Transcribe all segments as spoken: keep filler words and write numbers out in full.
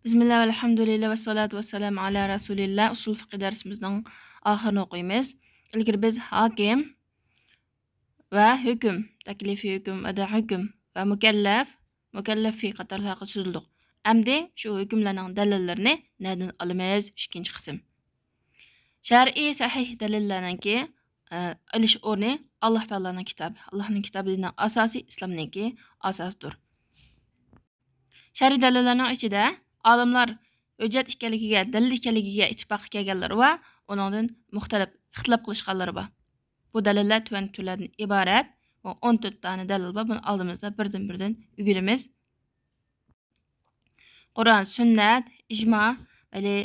بىسمىللا ۋەلھەمدۇلىللا ۋەسسالاتۇ ۋەسسالامۇ ئەلا رەسۇلىللا. ئۇسۇل فىقھى دەرسىمىزنىڭ ئاخىرىنى ئوقۇيمىز. ئىلگىرى بىز ھاكىم ۋە ھۆكۈم، تەكلىفىي ھۆكۈم، ئەدا ھۆكۈم ۋە مۇكەللەپ، مۇكەللەفى قاتارلىق ھەققىدە سۆزلىدۇق. ئەمدى شۇ ھۆكۈملەرنىڭ دەلىللىرىنى نەدىن ئالىمىز؟ ئىككىنچى قىسىم. شەرئىي سەھىھ دەلىللەرنىڭكى، ئە، ئېلىش ئورنى ئاللاھ تائالانىڭ كىتابى. ئاللاھنىڭ كىتابى دىننىڭ ئاساسى، ئىسلامنىڭكى ئاساسىدۇر. شەرئىي دەلىللەرنىڭ ئىچىدە ئالىملار ھۆججەت ئىكەنلىكىگە، دەلىل ئىكەنلىكىگە ئىتتىپاققا كەلگەنلىرى بار، ئۇنىڭدىن مۇختەلىپ، ئىختىلاپ قىلىشقانلىرى بار. بۇ دەلىللەر تۆۋەندىكى تۈرلەردىن ئىبارەت. ئۇ ئون تۆت دانە دەلىل بار، بۇنى ئالدىمىزدا بىردىن-بىردىن ئۆگىنىمىز. قۇرئان، سۈننەت، ئىجما، ئەلى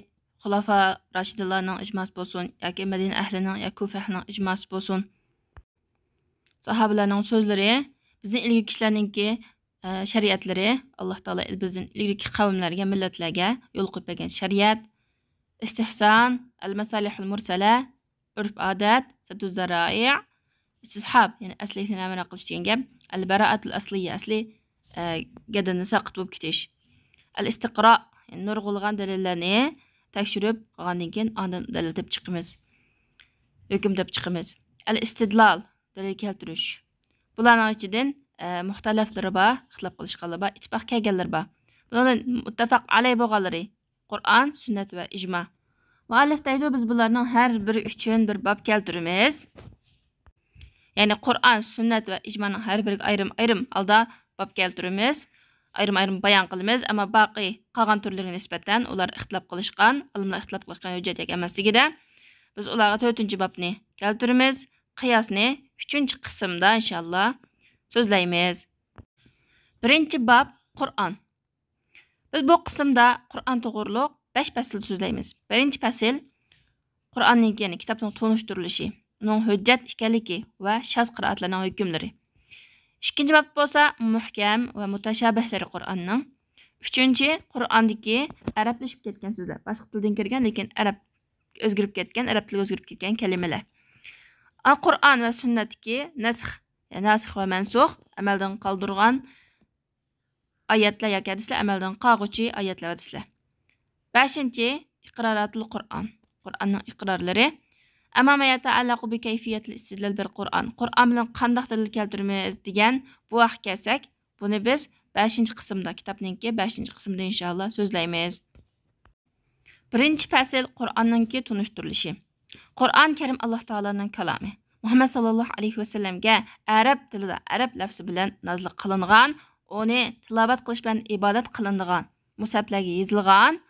خۇلافا راشىدىنلارنىڭ ئىجماسى بولسۇن ياكى مەدىنە ئەھلىنىڭ يا كۇفە ئەھلىنىڭ ئىجماسى بولسۇن، ساھابىلەرنىڭ سۆزلىرى، بىزدىن ئىلگىرىكى كىشىلەرنىڭكى، ئە، شەرىئەتلىرى، ئاللاھ تائالا بىزدىن ئىلگىرىكى قەۋملەرگە، مىللەتلەرگە يول قويۇپ بەرگەن شەرىئەت، ئىستىھسان، ئەل مەسالىھۇل مۇرسەلە، ئۆرپ-ئادەت، سەددۇ زەرائىئ، ئىستىسھاب، يەنى ئەسلىھىنى ئەمرا قىلىش دېگەن گەپ، ئەل بەرائەتۇل ئەسلىيە، ئەسلى، ئە، گەدىنى ساقىت بولۇپ كېتىش، ئەل ئىستىقرا، يەنى نۇرغۇنلىغان دەلىللەرنى تەكشۈرۈپ قالغاندىن كېيىن، ئاندىن دەلىل تېپىپ چىقىمىز، ھۆكۈم تېپىپ چىقىمىز. ئەل ئىستىدلال، دەلىل كەلتۈرۈش. بۇلارنىڭ ئىچىدىن، ئە، مۇختەلەفلىرى بار، ئىختىلاپ قىلىشقانلىرى بار، ئىتتىپاق كەلگەنلىرى بار. بۇنىڭدىن مۇتتەپەق ئەلەي بولغانلىرى، قۇرئان، سۈننەت ۋە ئىجما. مۇئەللىپ دەيدۇ، بىز بۇلارنىڭ ھەر بىرى ئۈچۈن بىر باب كەلتۈرىمىز. يەنى قۇرئان، سۈننەت ۋە ئىجمانىڭ ھەر بىرىگە ئايرىم-ئايرىم ھالدا باب كەلتۈرىمىز. ئايرىم-ئايرىم بايان قىلىمىز. ئەمما باقى قالغان تۈرلىرىگە نىسبەتەن ئۇلار ئىختىلاپ قىلىشقان، ئالىملار ئىختىلاپ قىلىشقان ھۆججەت ياكى ئەمەسلىكىدە، بىز ئۇلارغا تۆتىنچى بابنى كەلتۈرىمىز. قىياسنى ئۈچىنچى قىسىمدا ئىنشاللا سۆزلەيمىز. بىرىنچى باب، قۇرئان. بىز بۇ قىسىمدا قۇرئان توغرۇلۇق بەش پەسىل سۆزلەيمىز. بىرىنچى پەسىل، قۇرئاننىڭكى، يەنى كىتابنىڭ تونۇشتۇرۇلۇشى، ئۇنىڭ ھۆججەت ئىكەنلىكى ۋە شاز قىرائەتلەرنىڭ ھۆكۈملىرى. ئىككىنچى باب بولسا مۇھكەم ۋە مۇتەشابىھلىرى قۇرئاننىڭ. ئۈچىنچى، قۇرئاندىكى ئەرەبلىشىپ كەتكەن سۆزلەر، باشقا تىلدىن كىرگەن، لېكىن ئەرەب ئۆزگىرىپ كەتكەن، ئەرەب تىلىگە ئۆزگىرىپ كەتكەن كەلىمىلەر. ئا، قۇرئان ۋە سۈننەتتىكى نەسخ، ناسىخ ۋە مەنسۇخ، ئەمەلدىن قالدۇرغان ئايەتلەر ياكى ھەدىسلەر، ئەمەلدىن قالغۇچى ئايەتلەر، ھەدىسلەر. بەشىنچى، ئىقراراتىل قۇرئان، قۇرئاننىڭ ئىقرارلىرى. ئەمما ما يەتەئەللەقۇ بى كەيفىيەتىل ئىستىدلال بىل قۇرئان، قۇرئان بىلەن قانداق دەلىل كەلتۈرىمىز دېگەن بۇ ھەققە كەلسەك، بۇنى بىز بەشىنچى قىسىمدا، كىتابنىڭكى بەشىنچى قىسمىدا ئىنشاللا سۆزلەيمىز. بىرىنچى پەسىل، قۇرئاننىڭكى تونۇشتۇرۇلۇشى. قۇرئان كەرىم ئاللاھ تائالانىڭ كالامى. مۇھەممەد ساللاللاھۇ ئەلەيھى ۋەسەللەمگە ئەرەب تىلىدا، ئەرەب لەفزى بىلەن نازىل قىلىنغان، ئۇنى تىلاۋەت قىلىش بىلەن ئىبادەت قىلىنىدىغان، مۇسھەپلەرگە يېزىلغان،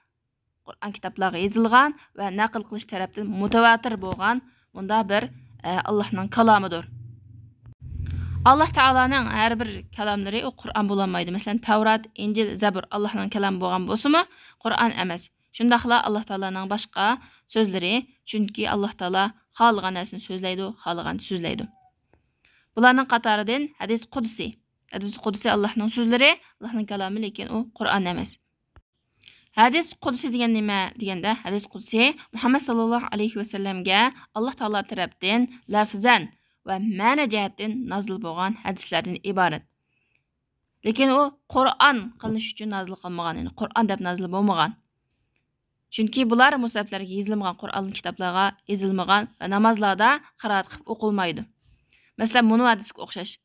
قۇرئان كىتابلارغا يېزىلغان ۋە نەقىل قىلىش تەرەپتىن مۇتەۋاتىر بولغان مۇنداق بىر، ئە، ئاللاھنىڭ كالامىدۇر. ئاللاھ تائالانىڭ ھەر بىر كالاملىرى ئۇ قۇرئان بولالمايدۇ. مەسىلەن، تەۋرات، ئىنجىل، زەبۇر ئاللاھنىڭ كالامى بولغان بولسىمۇ، قۇرئان ئەمەس. شۇنداقلا ئاللاھ تائالانىڭ باشقا سۆزلىرى، چۈنكى ئاللاھ تائالا خالىغان نەرسىنى سۆزلەيدۇ، خالىغاننى سۆزلەيدۇ. بۇلارنىڭ قاتارىدىن ھەدىس قۇدسى. ھەدىس قۇدسى ئاللاھنىڭ سۆزلىرى، ئاللاھنىڭ كالامى، لېكىن ئۇ قۇرئان ئەمەس. ھەدىس قۇدسى دېگەن نېمە دېگەندە، ھەدىس قۇدسى مۇھەممەد ساللاللاھۇ ئەلەيھى ۋەسەللەمگە ئاللاھ تائالا تەرەپتىن لەفزەن ۋە مەنە جەھەتتىن نازىل بولغان ھەدىسلەردىن ئىبارەت. لېكىن ئۇ قۇرئان قىلىنىش ئۈچۈن نازىل قىلمىغان، يەنى قۇرئان دەپ نازىل بولمىغان. چۈنكى بۇلار مۇسھەپلەرگە يېزىلمىغان، قۇرئان كىتابلارغا يېزىلمىغان ۋە نامازلاردا قىرائەت قىلىپ ئوقۇلمايدۇ. مەسىلەن، مۇنۇ ھەدىسكە ئوخشاش.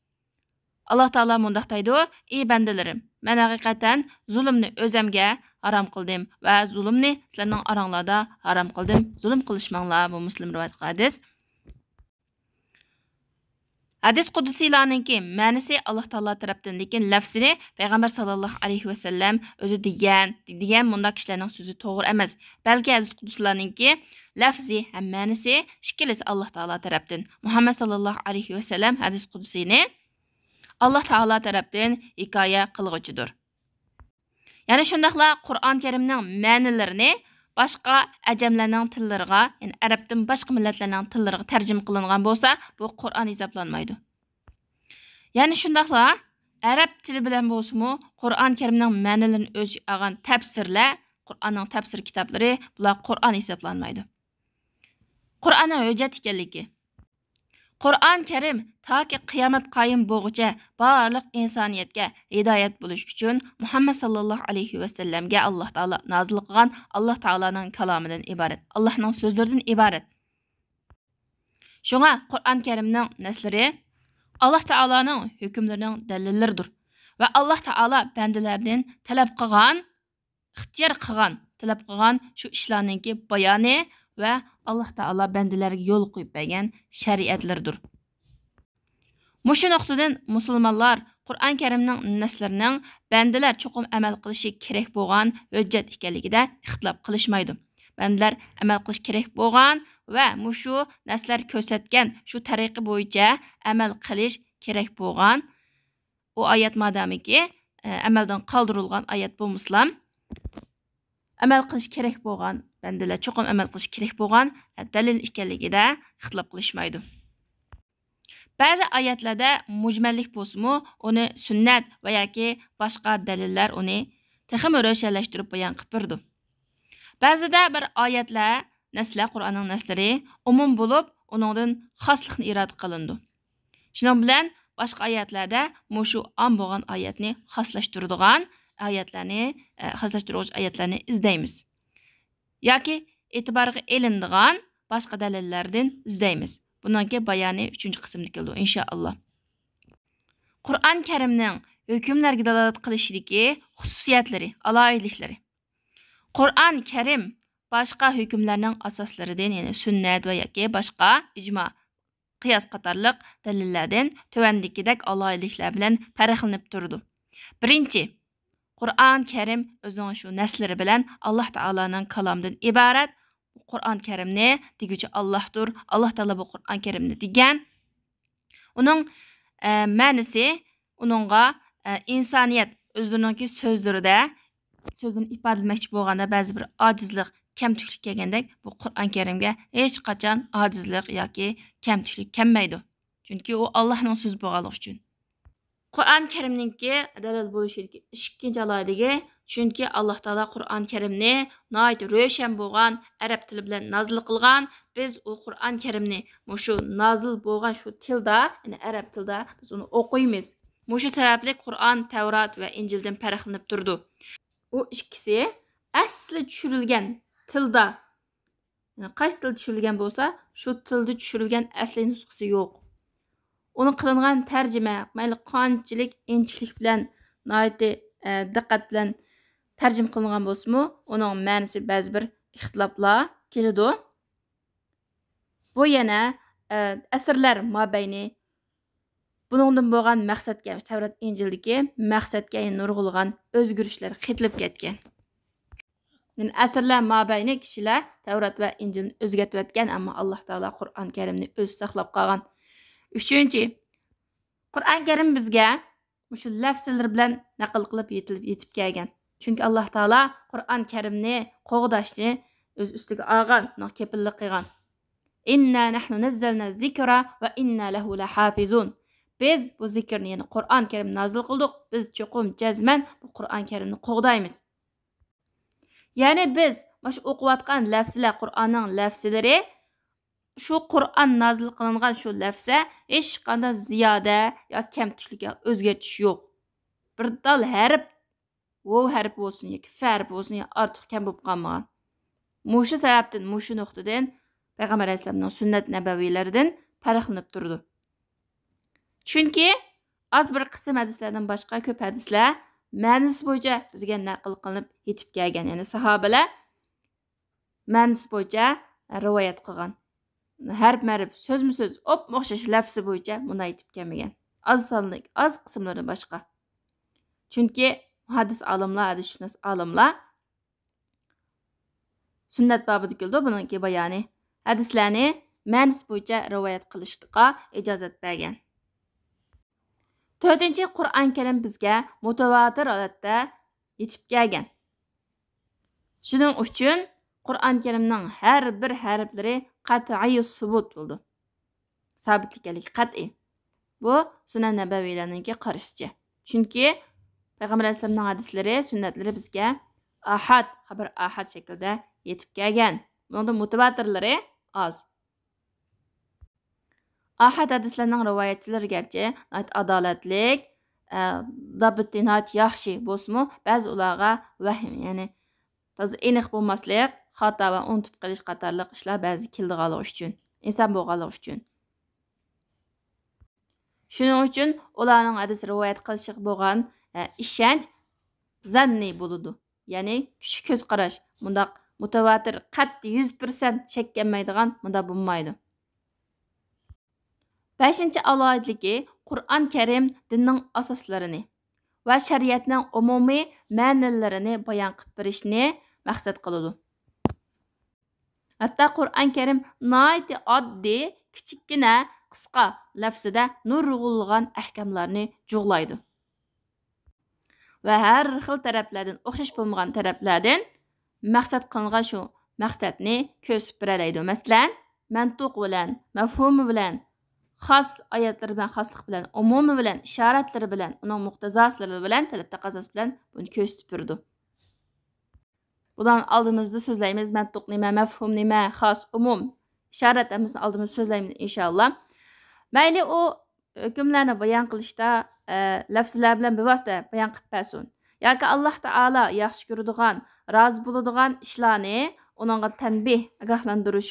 ئاللاھ تائالا مۇنداق دەيدۇ: «ئى بەندىلىرىم، مەن ھەقىقەتەن زۇلۇمنى ئۆزەمگە ھارام قىلدىم ۋە زۇلۇمنى سىلەرنىڭ ئاراڭلاردا ھارام قىلدىم. زۇلۇم قىلىشماڭلار.» بۇ مۇسلىم رىۋايەت قىلغان ھەدىس. ھەدىس قۇدسىيلارنىڭكى مەنىسى ئاللاھ تائالا تەرەپتىن، لېكىن لەفزىنى پەيغەمبەر ساللاللاھۇ ئەلەيھى ۋەسەللەم ئۆزى دېگەن، دېگەن مۇنداق كىشىلەرنىڭ سۆزى توغرا ئەمەس. بەلكى ھەدىس قۇدسىلارنىڭكى لەفزى ھەم مەنىسى ئىككىلىسى ئاللاھ تائالا تەرەپتىن. مۇھەممەد ساللاللاھۇ ئەلەيھى ۋەسەللەم ھەدىس قۇدسىنى ئاللاھ تائالا تەرەپتىن ھېكايە قىلغۇچىدۇر. يەنە شۇنداقلا قۇرئان كەرىمنىڭ مەنىلىرىنى باشقا ئەجەملەرنىڭ تىللىرىغا، يەنى ئەرەبتىن باشقا مىللەتلەرنىڭ تىللىرىغا تەرجىمە قىلىنغان بولسا، بۇ قۇرئان ھېسابلانمايدۇ. يەنە شۇنداقلا ئەرەب تىلى بىلەن بولسىمۇ، قۇرئان كەرىمنىڭ مەنىلىرىنى ئۆز ئىچىگە ئالغان تەپسىرلەر، قۇرئاننىڭ تەپسىر كىتابلىرى، بۇلار قۇرئان ھېسابلانمايدۇ. قۇرئاننىڭ ھۆججەت ئىكەنلىكى. قۇرئان كەرىم تاكى قىيامەت قايىم بولغۇچە بارلىق ئىنسانىيەتكە ھىدايەت بولۇش ئۈچۈن مۇھەممەد ساللاللاھۇ ئەلەيھى ۋەسەللەمگە ئاللاھ تائالا نازىل قىلغان، ئاللاھ تائالانىڭ كالامىدىن ئىبارەت، ئاللاھنىڭ سۆزلىرىدىن ئىبارەت. شۇڭا قۇرئان كەرىمنىڭ نەسلىرى ئاللاھ تائالانىڭ ھۆكۈملىرىنىڭ دەلىللىرىدۇر ۋە ئاللاھ تائالا بەندىلەردىن تەلەپ قىلغان، ئىختىيار قىلغان، تەلەپ قىلغان شۇ ئىشلارنىڭكى بايانى ۋە ئاللاھ تائالا بەندىلەرگە يول قويۇپ بەرگەن شەرىئەتلىرىدۇر. مۇشۇ نۇقتىدىن مۇسۇلمانلار قۇرئان كەرىمنىڭ نەسلىرىنىڭ بەندىلەر چوقۇم ئەمەل قىلىشى كېرەك بولغان ھۆججەت ئىكەنلىكىدە ئىختىلاپ قىلىشمايدۇ. بەندىلەر ئەمەل قىلىش كېرەك بولغان ۋە مۇشۇ نەسلەر كۆرسەتكەن شۇ تەرىقە بويىچە ئەمەل قىلىش كېرەك بولغان. ئۇ ئايەت مادامىكى، ئە، ئەمەلدىن قالدۇرۇلغان ئايەت بولمىسىلا، ئەمەل قىلىش كېرەك بولغان، بەندىلەر چوقۇم ئەمەل قىلىش كېرەك بولغان، ئە، دەلىل ئىكەنلىكىدە ئىختىلاپ قىلىشمايدۇ. بەزى ئايەتلەردە مۇجمەللىك بولسىمۇ، ئۇنى سۈننەت ۋە ياكى باشقا دەلىللەر ئۇنى تېخىمۇ روشەنلەشتۈرۈپ بايان قىلىپ بېرىدۇ. بەزىدە بىر ئايەتلەر، نەسلەر، قۇرئاننىڭ نەسلىرى ئومۇم بولۇپ، ئۇنىڭدىن خاسلىقنى ئىرادە قىلىنىدۇ. شۇنىڭ بىلەن باشقا ئايەتلەردە مۇشۇ ئام بولغان ئايەتنى خاسلاشتۇرىدىغان ئايەتلەرنى، ئە، خاسلاشتۇرغۇچ ئايەتلەرنى ئىزدەيمىز. ياكى ئېتىبارغا ئېلىنىدىغان باشقا دەلىللەردىن ئىزدەيمىز. بۇنىڭكى بايانى ئۈچىنچى قىسىمدا كېلىدۇ، ئىنشائاللا. قۇرئان كەرىمنىڭ ھۆكۈملەرگە دالالەت قىلىشىدىكى خۇسۇسىيەتلىرى، ئالاھىدىلىكلىرى. قۇرئان كەرىم باشقا ھۆكۈملەرنىڭ ئاساسلىرىدىن، يەنى سۈننەت ۋە ياكى باشقا ئىجما، قىياس قاتارلىق دەلىللەردىن تۆۋەندىكىدەك ئالاھىدىلىكلەر بىلەن پەرقلىنىپ تۇرىدۇ. بىرىنچى، قۇرئان كەرىم ئۆزىنىڭ شۇ نەسلىرى بىلەن ئاللاھ تائالانىڭ كالامىدىن ئىبارەت. بۇ قۇرئان كەرىمنى دېگۈچى ئاللاھتۇر. ئاللاھ تائالا بۇ قۇرئان كەرىمنى دېگەن. ئۇنىڭ، ئە، مەنىسى، ئۇنىڭغا، ئە، ئىنسانىيەت ئۆزلىرىنىڭكى سۆزلىرىدە، سۆزىنى ئىپادىلىمەكچى بولغاندا بەزى بىر ئاجىزلىق، كەمتۈكلۈك كەلگەندەك، بۇ قۇرئان كەرىمگە ھېچقاچان ئاجىزلىق ياكى كەمتۈكلۈك كەلمەيدۇ. چۈنكى ئۇ ئاللاھنىڭ سۆزى بولغانلىقى ئۈچۈن. قۇرئان كەرىمنىڭكى دەلىل بولۇشىدىكى ئىككىنچى ئالاھىدىلىكى، چۈنكى ئاللاھ تائالا قۇرئان كەرىمنى ناھايىتى روشەن بولغان ئەرەب تىلى بىلەن نازىل قىلغان. بىز ئۇ قۇرئان كەرىمنى مۇشۇ نازىل بولغان شۇ تىلدا، يەنى ئەرەب تىلدا بىز ئۇنى ئوقۇيمىز. مۇشۇ سەۋەبلىك قۇرئان تەۋرات ۋە ئىنجىلدىن پەرقلىنىپ تۇرىدۇ. ئۇ ئىككىسى ئەسلى چۈشۈرۈلگەن تىلدا، يەنى قايسى تىلدا چۈشۈرۈلگەن بولسا، شۇ تىلدا چۈشۈرۈلگەن ئەسلى نۇسخىسى يوق. ئۇنىڭ قىلىنغان تەرجىمە، مەيلى قانچىلىك ئىنچىكىلىك بىلەن، ناھايىتى، ئە، دىققەت بىلەن تەرجىمە قىلىنغان بولسىمۇ، ئۇنىڭ مەنىسى بەزى بىر ئىختىلاپلار كېلىدۇ. بۇ يەنە، ئە، ئەسىرلەر مابەينى بۇنىڭدىن بولغان مەقسەتكە، تەۋرات، ئىنجىلدىكى مەقسەتكە نۇرغۇنلىغان ئۆزگىرىشلەر قېتىلىپ كەتكەن. يەنى ئەسىرلەر مابەينى كىشىلەر تەۋرات ۋە ئىنجىلنى ئۆزگەرتىۋەتكەن، ئەمما ئاللاھ تائالا قۇرئان كەرىمنى ئۆزى ساقلاپ قالغان. ئۈچىنچى، قۇرئان كەرىم بىزگە مۇشۇ لەفزىلىرى بىلەن نەقىل قىلىپ يېتىلىپ، يېتىپ كەلگەن. چۈنكى ئاللاھ تائالا قۇرئان كەرىمنى قوغداشنى ئۆز ئۈستىگە ئالغان، بۇنىڭغا كېپىللىك قىلغان. «ئىننا نەھنۇ نەززەلنە زىكرا ۋە ئىننا لەھۇ لەھافىزۇن.» بىز بۇ زىكىرنى، يەنى قۇرئان كەرىمنى نازىل قىلدۇق، بىز چوقۇم جەزمەن بۇ قۇرئان كەرىمنى قوغدايمىز. يەنى بىز مۇشۇ ئوقۇۋاتقان لەفزىلەر، قۇرئاننىڭ لەفزىلىرى، شۇ قۇرئان نازىل قىلىنغان شۇ لەفزە ھېچقانداق زىيادە يا كەمتۈكلۈك يا ئۆزگەرتىش يوق. بىر تال ھەرپ، ۋوۋ ھەرپى بولسۇن ياكى فە ھەرپى بولسۇن، يا ئارتۇق كەم بولۇپ قالمىغان. مۇشۇ سەۋەبتىن، مۇشۇ نۇقتىدىن پەيغەمبەر ئەلەيھىسسالامنىڭ سۈننەت نەبەۋىيلىرىدىن پەرقلىنىپ تۇرىدۇ. چۈنكى ئاز بىر قىسىم ھەدىسلەردىن باشقا كۆپ ھەدىسلەر مەنىسى بويىچە بىزگە نەقىل قىلىنىپ يېتىپ كەلگەن، يەنى ساھابىلەر مەنىسى بويىچە رىۋايەت قىلغان. ھەرپمۇ ھەرپ، سۆزمۇ سۆز، ئوپمۇ ئوخشاش لەفزى بويىچە مۇنداق ئېيتىپ كەلمىگەن. ئاز سانلىق، ئاز قىسىملىرىدىن باشقا. چۈنكى مۇھەددىس ئالىملار، ھەدىسشۇناس ئالىملار سۈننەت بابىدا كېلىدۇ بۇنىڭكى بايانى. ھەدىسلەرنى مەنىسى بويىچە رىۋايەت قىلىشقا ئىجازەت بەرگەن. تۆتىنچى، قۇرئان كەرىم بىزگە مۇتەۋاتىر ھالەتتە يېتىپ كەلگەن. شۇنىڭ ئۈچۈن قۇرئان كەرىمنىڭ ھەر بىر ھەرپلىرى قەتئىي سۇبۇت بولىدۇ. سابىت ئىكەنلىكى قەتئىي. بۇ سۈنەن نەبەۋىيلەرنىڭكى قارىشىچە. چۈنكى پەيغەمبەر ئەلەيھىسسالامنىڭ ھەدىسلىرى، سۈننەتلىرى بىزگە ئاھاد، خەبەر ئاھاد شەكلىدە يېتىپ كەلگەن. بۇنىڭدا مۇتەۋاتىرلىرى ئاز. ئاھاد ھەدىسلەرنىڭ رىۋايەتچىلىرى گەرچە ناھايىتى ئادالەتلىك، ئە، دابىتى ناھايىتى ياخشى بولسىمۇ، بەزى ئۇلارغا ۋەھىم، يەنى تازا ئېنىق بولماسلىق، خاتا ۋە ئۇنتۇپ قېلىش قاتارلىق ئىشلار بەزى كېلىدىغانلىقى ئۈچۈن، ئىنسان بولغانلىقى ئۈچۈن. شۇنىڭ ئۈچۈن ئۇلارنىڭ ھەدىس رىۋايەت قىلىشىغا بولغان، ئە، ئىشەنچ زەننىي بولىدۇ. يەنى كۈچلۈك كۆز قاراش، مۇنداق مۇتەۋاتىر، قەتئىي يۈز پىرسەنت شەك كەلمەيدىغان مۇنداق بولمايدۇ. بەشىنچى ئالاھىدىلىكى، قۇرئان كەرىم دىننىڭ ئاساسلىرىنى ۋە شەرىئەتنىڭ ئومۇمىي مەنىلىرىنى بايان قىلىپ بېرىشنى مەقسەت قىلىدۇ. ھەتتا قۇرئان كەرىم ناھايىتى ئاددىي، كىچىككىنە، قىسقا لەپزىدە نۇرغۇنلىغان ئەھكاملارنى جۇغلايدۇ. ۋە ھەر خىل تەرەپلەردىن، ئوخشاش بولمىغان تەرەپلەردىن مەقسەت قىلىنغان شۇ مەقسەتنى كۆرسىتىپ بېرەلەيدۇ. مەسىلەن، مەنتۇق بىلەن، مەفھۇمى بىلەن، خاس ئايەتلىرى بىلەن، خاسلىق بىلەن، ئومۇمى بىلەن، ئىشارەتلىرى بىلەن، ئۇنىڭ مۇقتەزاسلىرى بىلەن، تەلەپ تەقەززاسى بىلەن بۇنى كۆرسىتىپ بېرىدۇ. بۇلارنى ئالدىمىزدا سۆزلەيمىز. مەنتۇق نېمە، مەفھۇم نېمە، خاس، ئومۇم، ئىشارەت ھەممىسىنى ئالدىمىزدا سۆزلەيمىز، ئىنشاللا. مەيلى ئۇ ھۆكۈملەرنى بايان قىلىشتا، ئە، لەفزلەر بىلەن بىۋاسىتە بايان قىلىپ بەرسۇن. ياكى ئاللاھ تائالا ياخشى كۆرىدىغان، رازى بولىدىغان ئىشلارنى ئۇنىڭغا تەنبىھ، ئاگاھلاندۇرۇش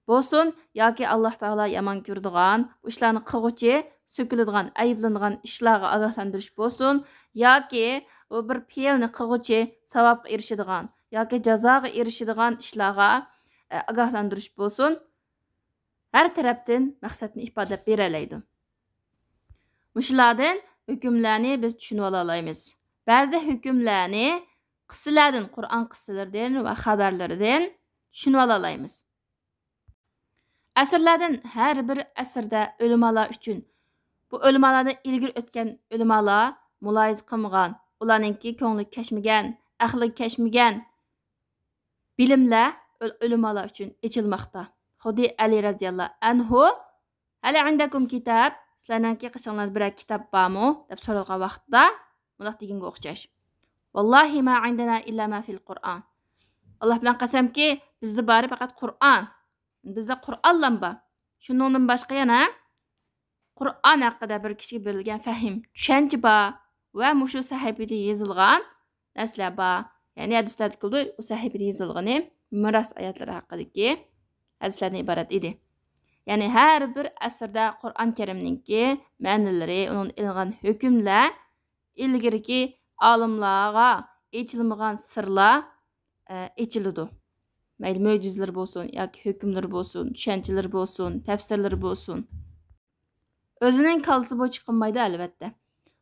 بولسۇن، ياكى ئاللاھ تائالا يامان كۆرىدىغان، بۇ ئىشلارنى قىلغۇچى سۆكۈلىدىغان، ئەيىبلىنىدىغان ئىشلارغا ئاگاھلاندۇرۇش بولسۇن، ياكى ئۇ بىر پېئىلنى قىلغۇچى ساۋابقا ئېرىشىدىغان ياكى جازاغا ئېرىشىدىغان ئىشلارغا، ئە، ئاگاھلاندۇرۇش بولسۇن، ھەر تەرەپتىن مەقسەتنى ئىپادىلەپ بېرەلەيدۇ. مۇشۇلاردىن ھۆكۈملەرنى بىز چۈشىنىۋالالايمىز. بەزىدە ھۆكۈملەرنى قىسسىلەردىن، قۇرئان قىسسىلىرىدىن ۋە خەۋەرلىرىدىن چۈشىنىۋالالايمىز. ئەسىرلەردىن ھەر بىر ئەسىردە ئۆلىمالار ئۈچۈن، بۇ ئۆلىمالاردىن ئىلگىرى ئۆتكەن ئۆلىمالار مۇلاھىزە قىلمىغان، ئۇلارنىڭكى كۆڭلىگە كەچمىگەن، ئەقلىگە كەچمىگەن بىلىملەر ئۆ-، ئۆلىمالار ئۈچۈن ئېچىلماقتا. خۇددى ئەلى رەزىياللاھۇ ئەنھۇ، «ھەل ئىندەكۇم كىتاب؟ سىلەرنىڭكى قېشىڭلاردا بىرەر كىتاب بارمۇ؟» دەپ سورالغان ۋاقىتتا مۇنداق دېگەنگە ئوخشاش. «ۋاللاھى ما ئىندەنا ئىللا ما فىل قۇرئان.» ئاللاھ بىلەن قەسەمكى، بىزدە بارى پەقەت قۇرئان. بىزدە قۇرئانلام بار. شۇنىڭدىن باشقا يەنە قۇرئان ھەققىدە بىر كىشىگە بېرىلگەن پەھىم، چۈشەنچە بار ۋە مۇشۇ سەھىپىدە يېزىلغان نەرسىلەر بار. يەنى ھەدىسلەردە كېلىدۇ، ئۇ سەھىپىدە يېزىلغىنى مىراس ئايەتلىرى ھەققىدىكى ھەدىسلەردىن ئىبارەت ئىدى. يەنى ھەر بىر ئەسىردە قۇرئان كەرىمنىڭكى مەنىلىرى، ئۇنىڭدىن ئېلىنغان ھۆكۈملەر، ئىلگىرىكى ئالىملارغا ئېچىلمىغان سىرلار، ئە، ئېچىلىدۇ. مەيلى مۆجىزىلىرى بولسۇن، ياكى ھۆكۈملىرى بولسۇن، چۈشەنچىلىرى بولسۇن، تەپسىرلىرى بولسۇن. ئۆزىنىڭ كاللىسى بويىچە قىلمايدۇ، ئەلۋەتتە.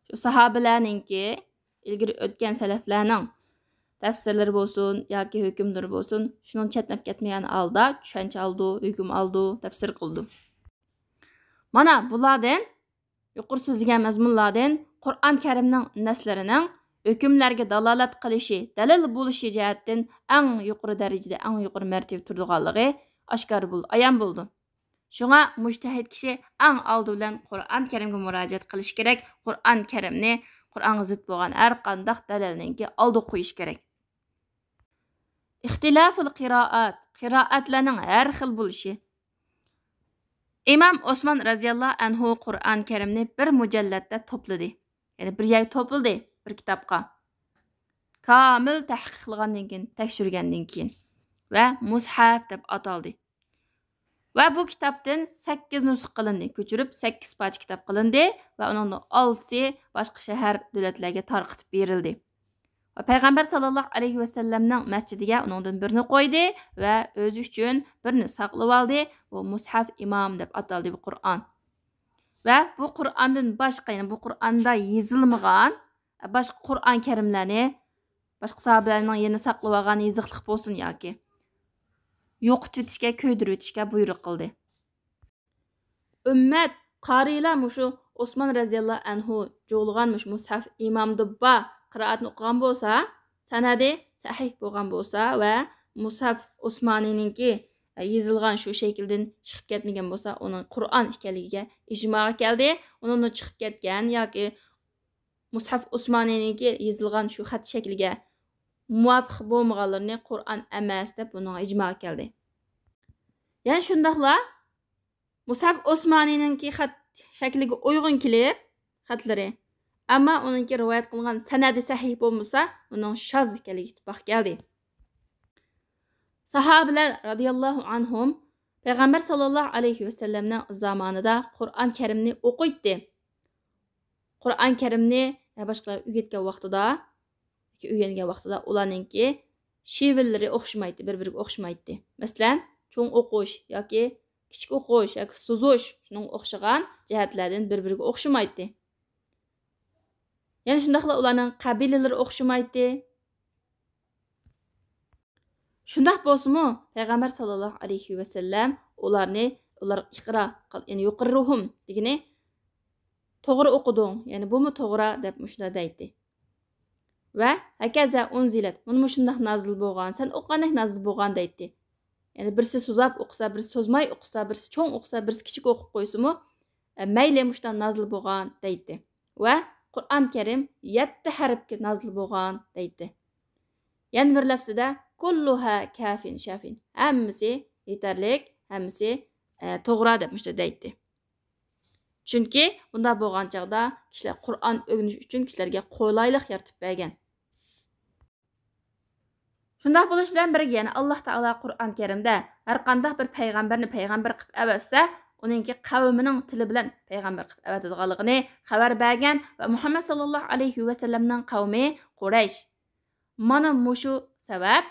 شۇ ساھابىلەرنىڭكى، ئىلگىرى ئۆتكەن سەلەفلەرنىڭ تەپسىرلىرى بولسۇن ياكى ھۆكۈملىرى بولسۇن، شۇنىڭ چەتنەپ كەتمىگەن ھالدا چۈشەنچە ئالىدۇ، ھۆكۈم ئالىدۇ، تەپسىر قىلىدۇ. مانا بۇلاردىن، يۇقىرى سۆزلىگەن مەزمۇنلاردىن قۇرئان كەرىمنىڭ نەسلىرىنىڭ ھۆكۈملەرگە دالالەت قىلىشى، دەلىل بولۇشى جەھەتتىن ئەڭ يۇقىرى دەرىجىدە، ئەڭ يۇقىرى مەرتىۋە تۇرىدىغانلىقى ئاشكارا بولىدۇ، ئايان بولىدۇ. شۇڭا مۇجتەھىد كىشى ئەڭ ئالدى بىلەن قۇرئان كەرىمگە مۇراجىئەت قىلىشى كېرەك، قۇرئان كەرىمنى قۇرئانغا زىت بولغان ھەر قانداق دەلىلنىڭكى ئالدىغا قويۇشى كېرەك. ئىختىلاپۇل قىرائات، قىرائەتلەرنىڭ ھەر خىل بولۇشى. ئىمام ئوسمان رەزىياللاھۇ ئەنھۇ قۇرئان كەرىمنى بىر مۇجەللەتتە توپلىدى. يەنى بىر يەرگە توپلىدى، بىر كىتابقا. كامىل تەھقىقلىغاندىن كېيىن، تەكشۈرگەندىن كېيىن. ۋە مۇسھەف دەپ ئاتالدى. ۋە بۇ كىتابتىن سەككىز نۇسخا قىلىندى، كۆچۈرۈپ سەككىز پارچە كىتاب قىلىندى ۋە ئۇنىڭدىن ئالتىسى باشقا شەھەر، دۆلەتلەرگە تارقىتىپ بېرىلدى. ۋە پەيغەمبەر ساللاللاھۇ ئەلەيھى ۋەسەللەمنىڭ مەسچىتىگە ئۇنىڭدىن بىرنى قويدى ۋە ئۆزى ئۈچۈن بىرنى ساقلىۋالدى. بۇ مۇسھەف ئىمام دەپ ئاتالدى بۇ قۇرئان. ۋە بۇ قۇرئاندىن باشقا، يەنى بۇ قۇرئاندا يېزىلمىغان، باشقا قۇرئان كەرىملەرنى باشقا ساھابىلەرنىڭ يەنە ساقلىۋالغان يېزىقلىق بولسۇن ياكى يوقىتىۋېتىشكە، كۆيدۈرۈۋېتىشكە بۇيرۇق قىلدى. ئۈممەت، قارىيلار مۇشۇ ئوسمان رەزىياللاھۇ ئەنھۇ جۇغلىغان مۇشۇ مۇسھەف ئىمامدا بار قىرائەتنى ئوقۇغان بولسا، سەنەدى سەھىھ بولغان بولسا ۋە مۇسھەف ئوسمانىنىڭكى يېزىلغان شۇ شەكىلدىن چىقىپ كەتمىگەن بولسا، ئۇنىڭ قۇرئان ئىكەنلىكىگە ئىجماغا كەلدى. ئۇنىڭدىن چىقىپ كەتكەن ياكى مۇسھەف ئوسمانىنىڭكى يېزىلغان شۇ خەت شەكلىگە مۇۋاپىق بولمىغانلىرىنى قۇرئان ئەمەس دەپ بۇنىڭغا ئىجماغا كەلدى. يەنە شۇنداقلا مۇسھەپ ئوسمانىنىڭكى خەت شەكلىگە ئۇيغۇن كېلىپ، خەتلىرى. ئەمما ئۇنىڭكى رىۋايەت قىلغان سەنەدى سەھىھ بولمىسا، ئۇنىڭ شاز ئىكەنلىكى ئىتتىپاق كەلدى. ساھابىلەر رەزىياللاھۇ ئەنھۇم پەيغەمبەر ساللاللاھۇ ئەلەيھى ۋەسەللەمنىڭ زامانىدا قۇرئان كەرىمنى ئوقۇيتتى. قۇرئان كەرىمنى، ھە، باشقىلارغا ئۆگەتكەن ۋاقتىدا، ياكى ئۆگەنگەن ۋاقتىدا ئۇلارنىڭكى شېۋىلىرى ئوخشىمايتتى، بىر-بىرىگە ئوخشىمايتتى. مەسىلەن، چوڭ ئوقۇش ياكى كىچىك ئوقۇش ياكى سوزۇش، شۇنىڭغا ئوخشىغان جەھەتلەردىن بىر-بىرىگە ئوخشىمايتتى. يەنە شۇنداقلا ئۇلارنىڭ قەبىلىلىرى ئوخشىمايتتى. شۇنداق بولسىمۇ، پەيغەمبەر ساللاللاھۇ ئەلەيھى ۋەسەللەم ئۇلارنى، ئۇلار ئىقرا قىل، يەنى يۇقىررۇھۇم دېگىنى، توغرا ئوقۇدۇڭ، يەنى بۇمۇ توغرا دەپ مۇشۇنداق دەيتتى. ۋە ھەكەزا ئۇنزىلەت، مانا مۇشۇنداق نازىل بولغان، سەن ئوقۇغاندەك نازىل بولغان دەيتتى. يەنى بىرسى سوزاپ ئوقۇسا، بىرسى سوزماي ئوقۇسا، بىرسى چوڭ ئوقۇسا، بىرسى كىچىك ئوقۇپ قويسىمۇ، ئە، مەيلى مۇشۇنداق نازىل بولغان دەيتتى. ۋە قۇرئان كەرىم يەتتە ھەرپكە نازىل بولغان دەيتتى. يەنە بىر لەفزىدە، كۇللۇھا كافىن شافىن، ھەممىسى يېتەرلىك، ھەممىسى، ئە، توغرا دەپ مۇشۇنداق دەيتتى. چۈنكى بۇنداق بولغان چاغدا كىشىلەر قۇرئان ئۆگىنىش ئۈچۈن كىشىلەرگە قولايلىق يارىتىپ بەرگەن. شۇنداق بولۇش بىلەن بىرگە، يەنە ئاللاھ تائالا قۇرئان كەرىمدە ھەر قانداق بىر پەيغەمبەرنى پەيغەمبەر قىلىپ ئەۋەتسە، ئۇنىڭكى قەۋمىنىڭ تىلى بىلەن پەيغەمبەر قىلىپ ئەۋەتىدىغانلىقىنى خەۋەر بەرگەن ۋە مۇھەممەد ساللاللاھۇ ئەلەيھى ۋەسەللەمنىڭ قەۋمى قۇرەيش. مانا مۇشۇ سەۋەب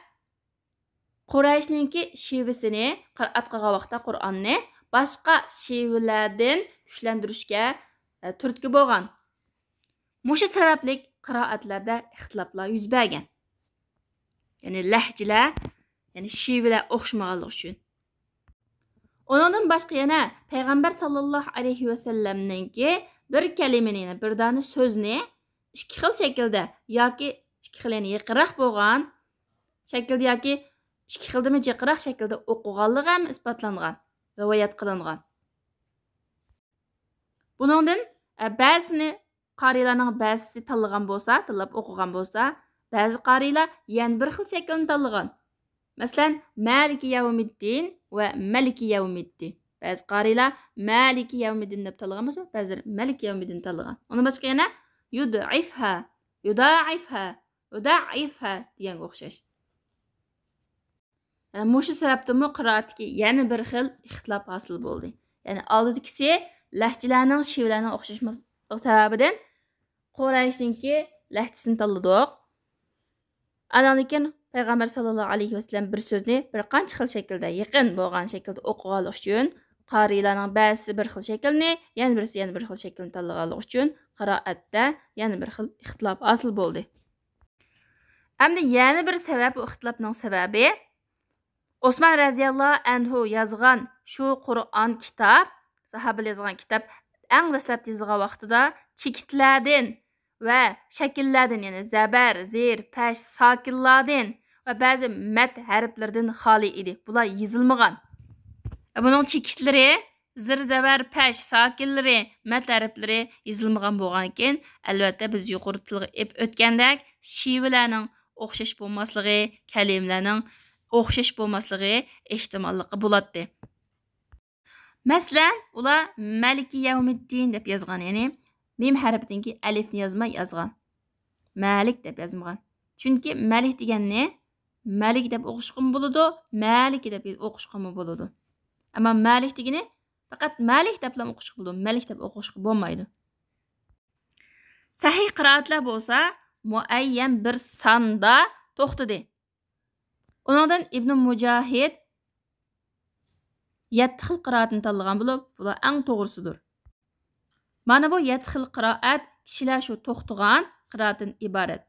قۇرەيشنىڭكى شېۋىسىنى قىرائەت قىلغان ۋاقىتتا قۇرئاننى باشقا شېۋىلەردىن كۈچلەندۈرۈشكە، ئە، تۈرتكە بولغان. مۇشۇ سەۋەبلىك قىرائەتلەردە ئىختىلاپلار يۈز بەرگەن. يەنى لەھجىلەر، يەنى شېۋىلەر ئوخشىمىغانلىقى ئۈچۈن. ئۇنىڭدىن باشقا يەنە پەيغەمبەر ساللاللاھۇ ئەلەيھى ۋەسەللەمنىڭكى بىر كەلىمىنى، يەنى بىر دانە سۆزنى ئىككى خىل شەكىلدە ياكى ئىككى خىل، يەنى يېقىنراق بولغان شەكىلدە ياكى ئىككى خىلدىنمۇ جىقراق شەكىلدە ئوقۇغانلىقى ھەم ئىسپاتلانغان، رىۋايەت قىلىنغان. بۇنىڭدىن، ئە، بەزىسىنى قارىيلارنىڭ بەزىسى تاللىغان بولسا، تاللاپ ئوقۇغان بولسا، بەزى قارىيلار يەنە بىر خىل شەكىلنى تاللىغان. مەسىلەن، مالىكى يەۋمىددىن ۋە مەلىكى يەۋمىددىن. بەزى قارىيلار مالىكى يەۋمىددىن دەپ تاللىغان بولسا، بەزىلەر مەلىكى يەۋمىددىن تاللىغان. ئۇنىڭ باشقا يەنە يۇدئىفھا، يۇدائىفھا، يۇدائىفھا دېگەنگە ئوخشاش. يەنى مۇشۇ سەۋەبتىنمۇ قىرائەتتىكى يەنە بىر خىل ئىختىلاپ ھاسىل بولدى. يەنى ئالدىدىكىسى لەھجىلەرنىڭ، شېۋىلەرنىڭ ئوخشاشماسلىقى سەۋەبىدىن قۇرەيشنىڭكى لەھجىسىنى تاللىدۇق. ئاناندىن كېيىن پەيغەمبەر ساللاللاھۇ ئەلەيھى ۋەسەللەم بىر سۆزنى بىر قانچە خىل شەكىلدە، يېقىن بولغان شەكىلدە ئوقۇغانلىقى ئۈچۈن، قارىيلارنىڭ بەزىسى بىر خىل شەكىلنى، يەنە بىرسى يەنە بىر خىل شەكىلنى تاللىغانلىقى ئۈچۈن، قىرائەتتە يەنە بىر خىل ئىختىلاپ ھاسىل بولدى. ئەمدى يەنە بىر سەۋەب، بۇ ئىختىلاپنىڭ سەۋەبى، ئوسمان رەزىياللاھۇ ئەنھۇ يازغان شۇ قۇرئان كىتاب، ساھابىلەر يازغان كىتاب ئەڭ دەسلەپتە يېزىلغان ۋاقتىدا چېكىتلەردىن ۋە شەكىللەردىن، يەنى زەبەر، زېر، پەش، ساكىنلاردىن ۋە بەزى مەد ھەرپلىرىدىن خالىي ئىدى. بۇلار يېزىلمىغان. بۇنىڭ چېكىتلىرى، زىر، زەبەر، پەش، ساكىنلىرى، مەد ھەرپلىرى يېزىلمىغان بولغاندىكىن، ئەلۋەتتە، بىز يۇقىرىدا تىلغا ئېلىپ ئۆتكەندەك، شېۋىلەرنىڭ ئوخشاش بولماسلىقى، كەلىمىلەرنىڭ ئوخشاش بولماسلىقى ئېھتىماللىقى بولاتتى. مەسىلەن، ئۇلار مالىكى يەۋمىددىن دەپ يازغان، يەنى مىم ھەرپىدىن كېيىن ئەلىفنى يازماي يازغان. مالىك دەپ يازمىغان. چۈنكى مەلىك دېگەننى مەلىك دەپ ئوقۇشقىمۇ بولىدۇ، مالىكى دەپ ئوقۇشقىمۇ بولىدۇ. ئەمما مالىك دېگىنى پەقەت مالىك دەپلا ئوقۇشقا بولىدۇ، مەلىك دەپ ئوقۇشقا بولمايدۇ. سەھىھ قىرائەتلەر بولسا مۇئەييەن بىر ساندا توختىدى. ئۇنىڭدىن ئىبنى مۇجاھىد يەتتە خىل قىرائەتنى تاللىغان بولۇپ، بۇلار ئەڭ توغرىسىدۇر. مانا بۇ يەتتە خىل قىرائەت كىشىلەر شۇ توختىغان قىرائەتتىن ئىبارەت.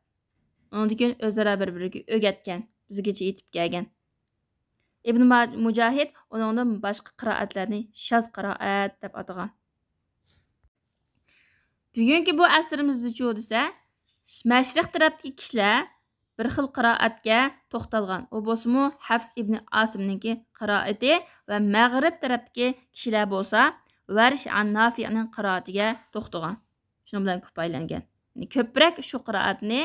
ئۇنىڭدىن كېيىن ئۆزئارا بىر-بىرىگە ئۆگەتكەن، بىزگىچە يېتىپ كەلگەن. ئىبنى ما-، مۇجاھىد ئۇنىڭدىن باشقا قىرائەتلەرنى شاز قىرائەت دەپ ئاتىغان. بۈگۈنكى بۇ ئەسىرىمىزدىچۇ دېسە، مەشرىق تەرەپتىكى كىشىلەر بىر خىل قىرائەتكە توختالغان. ئۇ بولسىمۇ ھەفس ئىبنى ئاسىمنىڭكى قىرائىتى ۋە مەغرىب تەرەپتىكى كىشىلەر بولسا ۋەرش ئان نافىئنىڭ قىرائىتىگە توختىغان. شۇنىڭ بىلەن كۇپايىلەنگەن. يەنى كۆپرەك شۇ قىرائەتنى،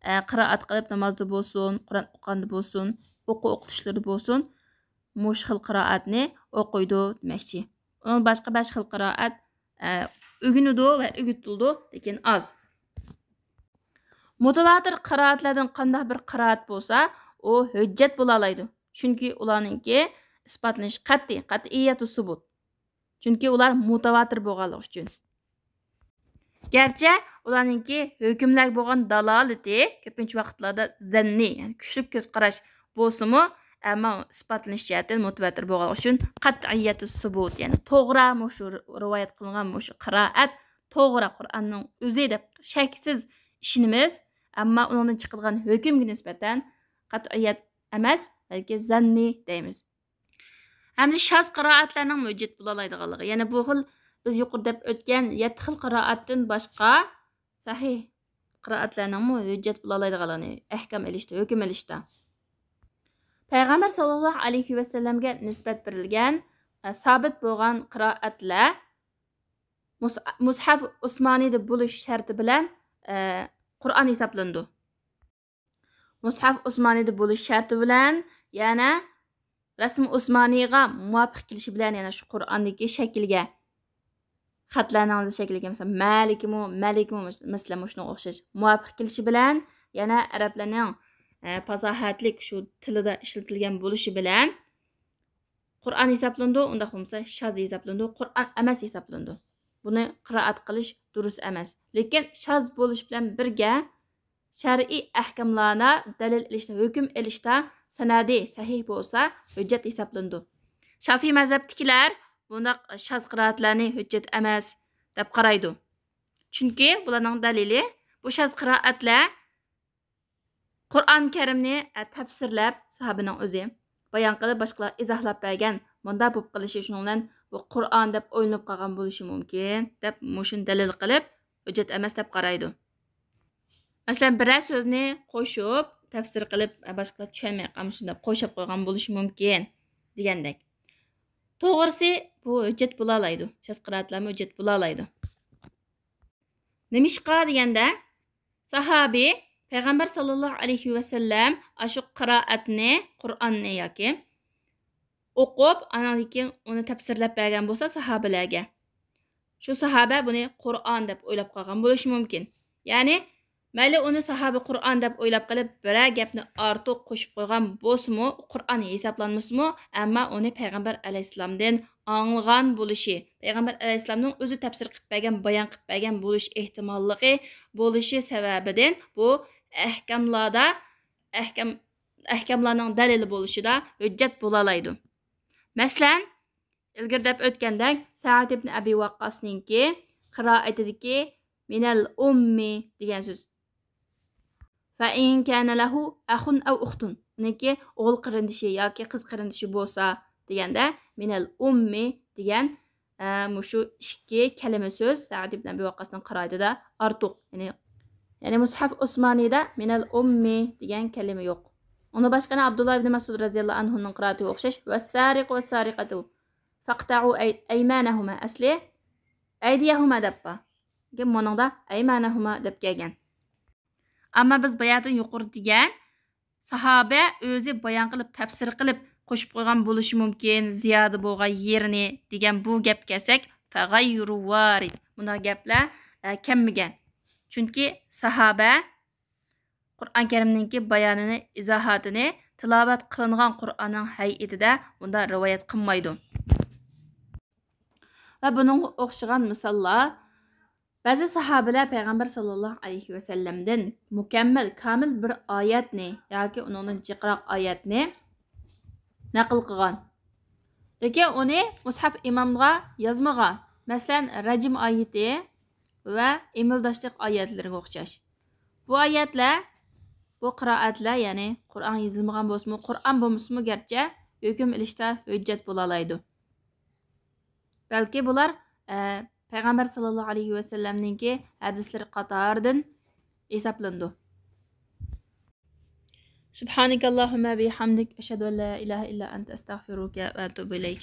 ئە، قىرائەت قىلىپ نامازدا بولسۇن، قۇرئان ئوقۇغاندا بولسۇن، ئوقۇ ئوقۇتۇشلىرىدا بولسۇن، مۇشۇ خىل قىرائەتنى ئوقۇيدۇ دېمەكچى. ئۇنىڭ باشقا بەش خىل قىرائەت، ئە، ئۆگىنىدۇ ۋە ئۆگىتىلىدۇ، لېكىن ئاز. مۇتەۋاتىر قىرائەتلەردىن قانداق بىر قىرائەت بولسا، ئۇ ھۆججەت بولالايدۇ. چۈنكى ئۇلارنىڭكى ئىسپاتلىنىشى قەتئىي، قەتئىيەتۇ سۇبۇت. چۈنكى ئۇلار مۇتەۋاتىر بولغانلىقى ئۈچۈن. گەرچە ئۇلارنىڭكى ھۆكۈملەرگە بولغان دالالىتى كۆپىنچە ۋاقىتلاردا زەننىي، يەنى كۈچلۈك كۆز قاراش بولسىمۇ، ئەمما ئىسپاتلىنىش جەھەتتىن مۇتەۋاتىر بولغانلىقى ئۈچۈن قەتئىيەتۇ سۇبۇت، يەنى توغرا مۇشۇ رىۋايەت قىلىنغان مۇشۇ قىرائەت توغرا قۇرئاننىڭ ئۆزى دەپ شەكسىز ئىشىنىمىز، ئەمما ئۇنىڭدىن چىقىدىغان ھۆكۈمگە نىسبەتەن قەتئىيەت ئەمەس، بەلكى زەننىي دەيمىز. ھەمدە شاز قىرائەتلەرنىڭ ھۆججەت بولالايدىغانلىقى. يەنى بۇ خىل بىز يۇقىرىدا دەپ ئۆتكەن يەتتە خىل قىرائەتتىن باشقا سەھىھ قىرائەتلەرنىڭمۇ ھۆججەت بولالايدىغانلىقىنى ئەھكام ئېلىشتا، ھۆكۈم ئېلىشتا. پەيغەمبەر ساللاللاھۇ ئەلەيھى ۋەسەللەمگە نىسبەت بېرىلگەن، ئە، سابىت بولغان قىرائەتلەر مۇس-، مۇسھەف ئۇسمانىيدا بولۇش شەرتى بىلەن، ئە، قۇرئان ھېسابلىنىدۇ. مۇسھەف ئۇسمانىيدا بولۇش شەرتى بىلەن، يەنە رەسىم ئۇسمانىيغا مۇۋاپىق كېلىشى بىلەن، يەنە شۇ قۇرئاندىكى شەكىلگە، خەتلەرنىڭ شەكلىگە، مەسىلەن، مەلىكىمۇ، مەلىكىمۇ، مەسىلەن، مۇشۇنىڭغا ئوخشاش مۇۋاپىق كېلىشى بىلەن، يەنە ئەرەبلەرنىڭ، ئە، پاساھەتلىك شۇ تىلىدا ئىشلىتىلگەن بولۇشى بىلەن، قۇرئان ھېسابلىنىدۇ، ئۇنداق بولمىسا شاز ھېسابلىنىدۇ، قۇرئان ئەمەس ھېسابلىنىدۇ. بۇنى قىرائەت قىلىش دۇرۇس ئەمەس. لېكىن شاز بولۇش بىلەن بىرگە، شەرئىي ئەھكاملاردا دەلىل ئېلىشتا، ھۆكۈم ئېلىشتا سەنەدى سەھىھ بولسا، ھۆججەت ھېسابلىنىدۇ. شافىي مەزھەپتىكىلەر بۇنداق شاز قىرائەتلەرنى ھۆججەت ئەمەس دەپ قارايدۇ. چۈنكى بۇلارنىڭ دەلىلى، بۇ شاز قىرائەتلەر قۇرئان كەرىمنى، ئە، تەپسىرلەپ، ساھابىنىڭ ئۆزى بايان قىلىپ، باشقىلار ئىزاھلاپ بەرگەن، مۇنداق بولۇپ قېلىشى، شۇنىڭ بىلەن بۇ قۇرئان دەپ ئويلىنىپ قالغان بولۇشى مۇمكىن، دەپ مۇشۇنى دەلىل قىلىپ، ھۆججەت ئەمەس دەپ قارايدۇ. مەسىلەن، بىرەر سۆزنى قوشۇپ، تەپسىر قىلىپ، ئە، باشقىلار چۈشەنمەي قالمىسۇن دەپ قوشۇپ قويغان بولۇشى مۇمكىن، دېگەندەك. توغرىسى، بۇ ھۆججەت بولالايدۇ. شاز قىرائەتلەرمۇ ھۆججەت بولالايدۇ. نېمىشقا دېگەندە، ساھابى پەيغەمبەر ساللاللاھۇ ئەلەيھى ۋەسەللەم ئاشۇ قىرائەتنى، قۇرئاننى ياكى ئوقۇپ، ئاندىن كېيىن ئۇنى تەپسىرلەپ بەرگەن بولسا ساھابىلەرگە، شۇ ساھابە بۇنى قۇرئان دەپ ئويلاپ قالغان بولۇشى مۇمكىن. يەنى، مەيلى ئۇنى ساھابە قۇرئان دەپ ئويلاپ قېلىپ، بىرەر گەپنى ئارتۇق قوشۇپ قويغان بولسىمۇ، قۇرئان ھېسابلانمىسىمۇ، ئەمما ئۇنى پەيغەمبەر ئەلەيھىسسالامدىن ئاڭلىغان بولۇشى، پەيغەمبەر ئەلەيھىسسالامنىڭ ئۆزى تەپسىر قىلىپ بەرگەن، بايان قىلىپ بەرگەن بولۇش ئېھتىماللىقى بولۇشى سەۋەبىدىن بۇ ئەھكاملاردا، ئەھكام، ئەھكاملارنىڭ دەلىلى بولۇشىدا ھۆججەت بولالايدۇ. مەسىلەن، ئىلگىرى دەپ ئۆتكەندەك، سەئد ئىبن ئەبى ۋەققاسنىڭكى قىرائىتىدىكى مىنەل ئۇممى دېگەن سۆز. فَإِنْ كَانَ لَهُ أَخٌ أَوْ أُخْتٌ. ئۇنىڭكى ئوغۇل قېرىندىشى ياكى قىز قېرىندىشى بولسا دېگەندە، مىنەل ئۇممى دېگەن، ئە، مۇشۇ ئىككى كەلىمە سۆز سەئد ئىبن ئەبى ۋەققاسنىڭ قىرائىتىدە ئارتۇق. يەنى، يەنى مۇسھەف ئۇسمانىيدا مىنەل ئۇممى دېگەن كەلىمە يوق. ئۇنىڭ باشقا يەنە ئابدۇللا ئىبن مەسئۇد رەزىياللاھۇ ئەنھۇنىڭ قىرائىتىگە ئوخشاش، وَالسَّارِقُ وَالسَّارِقَةُ فَاقْطَعُوا أَيْمَانَهُمَا. ئەسلى، ئەيدىيەھۇما دەپ بار. لېكىن مۇنىڭدا ئەيمانەھۇما دەپ كەلگەن. ئەمما بىز باياتىن يۇقىرىدا دېگەن ساھابە ئۆزى بايان قىلىپ، تەپسىر قىلىپ قوشۇپ قويغان بولۇشى مۇمكىن، زىيادە بولغان يېرىنى دېگەن بۇ گەپكە كەلسەك، فَغَيْرُ وَارِدٍ. بۇنداق گەپلەر، ئە، كەلمىگەن. چۈنكى ساھابە قۇرئان كەرىمنىڭكى بايانىنى، ئىزاھاتىنى تىلاۋەت قىلىنغان قۇرئاننىڭ ھەيئىتىدە بۇنداق رىۋايەت قىلمايدۇ. ۋە بۇنىڭغا ئوخشىغان مىساللار، بەزى ساھابىلەر پەيغەمبەر ساللاللاھۇ ئەلەيھى ۋەسەللەمدىن مۇكەممەل، كامىل بىر ئايەتنى ياكى ئۇنىڭدىن جىقراق ئايەتنى نەقىل قىلغان. لېكىن ئۇنى مۇسھەف ئىمامغا يازمىغان. مەسىلەن، رەجىم ئايىتى ۋە ئىمىلداشلىق ئايەتلىرىگە ئوخشاش. بۇ ئايەتلەر، بۇ قىرائەتلەر، يەنى قۇرئان يېزىلمىغان بولسىمۇ، قۇرئان بولمىسىمۇ گەرچە ھۆكۈم ئېلىشتا ھۆججەت بولالايدۇ. بەلكى بۇلار، ئە، پەيغەمبەر ساللاللاھۇ ئەلەيھى ۋەسەللەمنىڭكى ھەدىسلىرى قاتارىدىن ھېسابلىنىدۇ. سبحانك اللهم وبحمدك، أشهد أن لا إله إلا أنت، أستغفرك وأتوب إليك.